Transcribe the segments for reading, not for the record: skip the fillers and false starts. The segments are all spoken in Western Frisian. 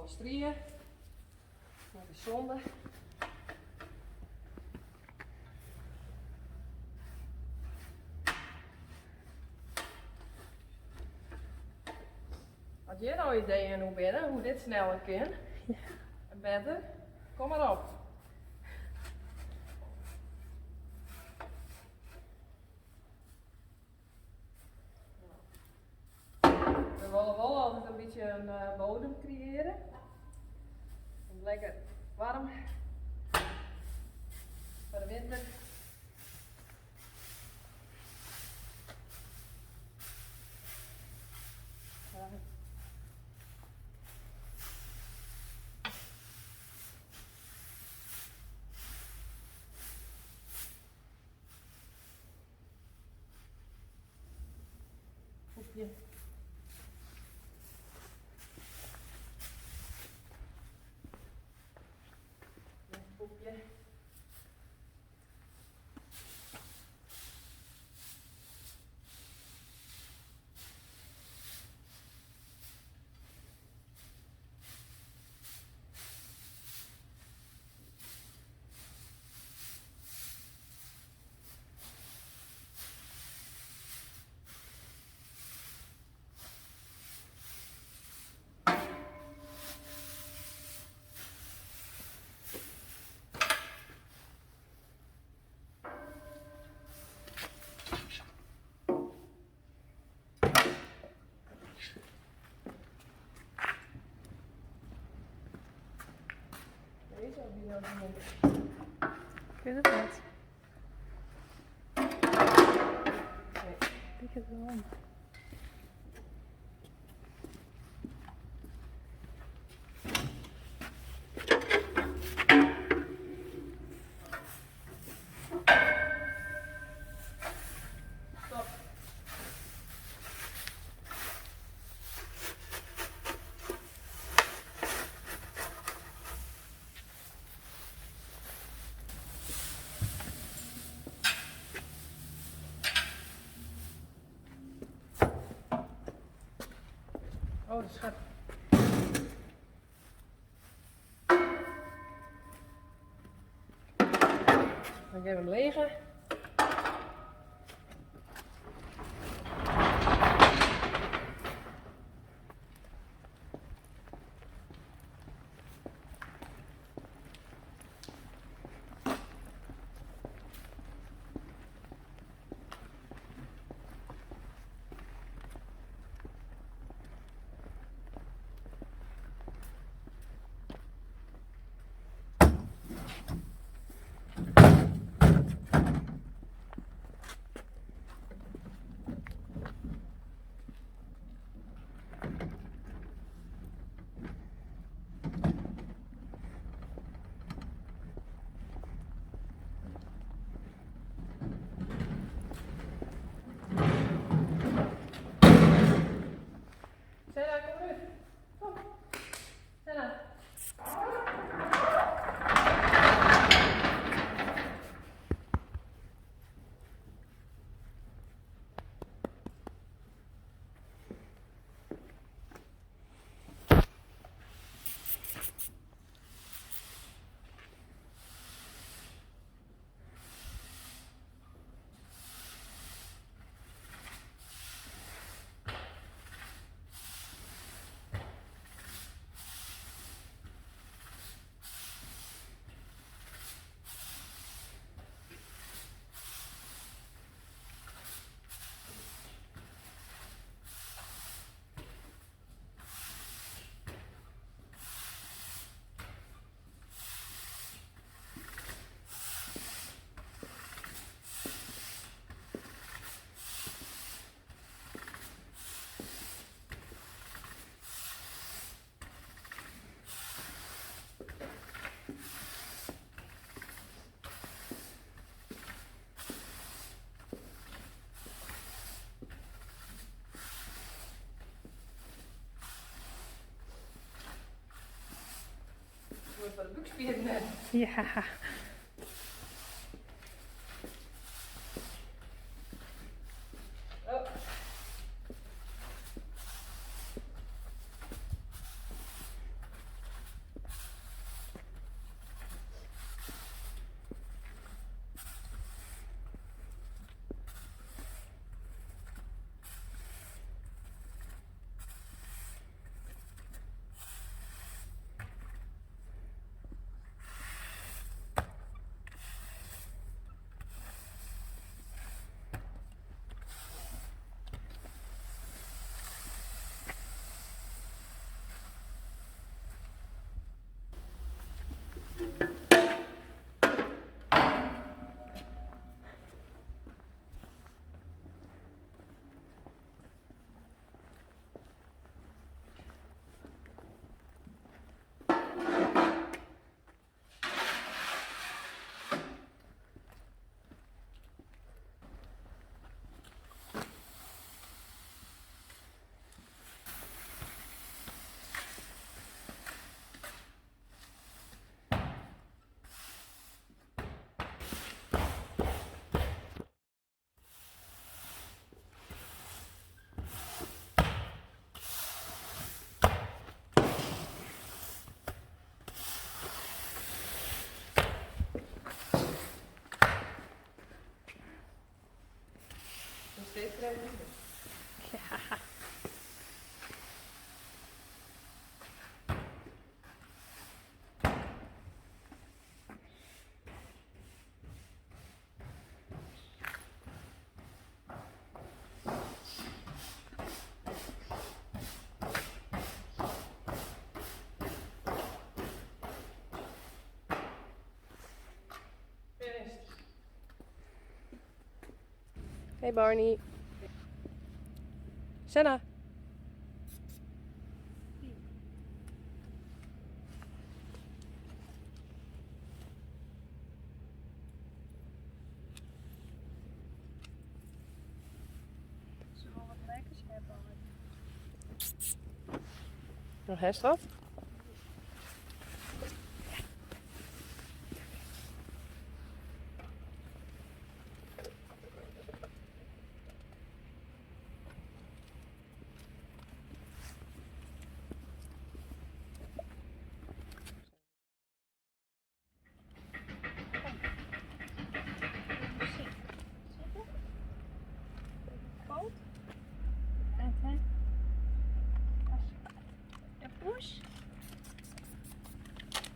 folle strie. Dat is zonde. As hjir no ideeën oer binne, hoe dit sneller kin en better, kom mar op. We wolle wol altyd in bytsje in bodem kreëarje. Lekker waarm foar de winter. Poepje. Poepje. Deze of die nou die? Ik weet het net. Nee. Ik het wel om. Stop. Oh, de schep. Dan geef hem legen. Senna, kom maar uit. Kom. Senna. Goed foar de búkspieren net. Ja. Oh. Ja. Finished. Hey Barney. Senna. Ze wil wat lekkers hebben. Nog heeft wat? Zitten. Poot. En hè. En poes.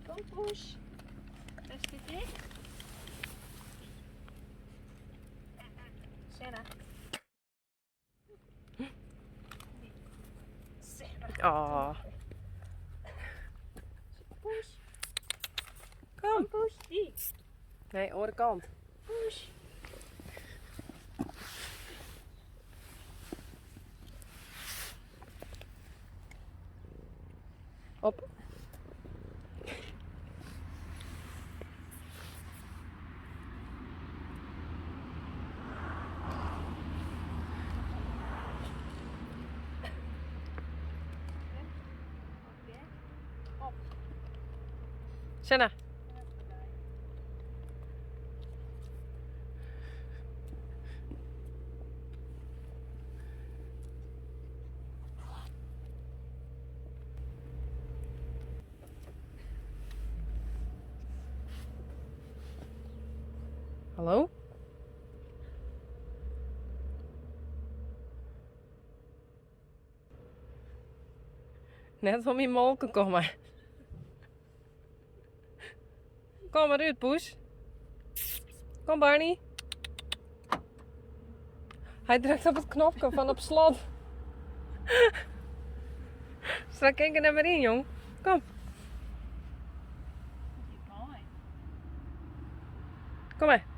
Kom poes. Is dit dicht? Senna. Senna. Oh. Poes. Kom. Poes. Die. Nee, oare kant. Poes. Op. Op. Senna. Hallo? Net om myn molke komme. Kom mar út, poes. Kom, Barney. Hy drukt op it knopke fan op slot. Straks kin ik der net mear yn, jong. Kom. Moai. Kom mar.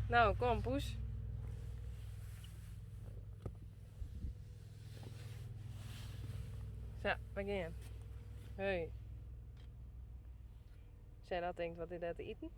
Nou, kom, poes. Sa, we gean. Hey. Senna tinkt, wat is dêr te iten?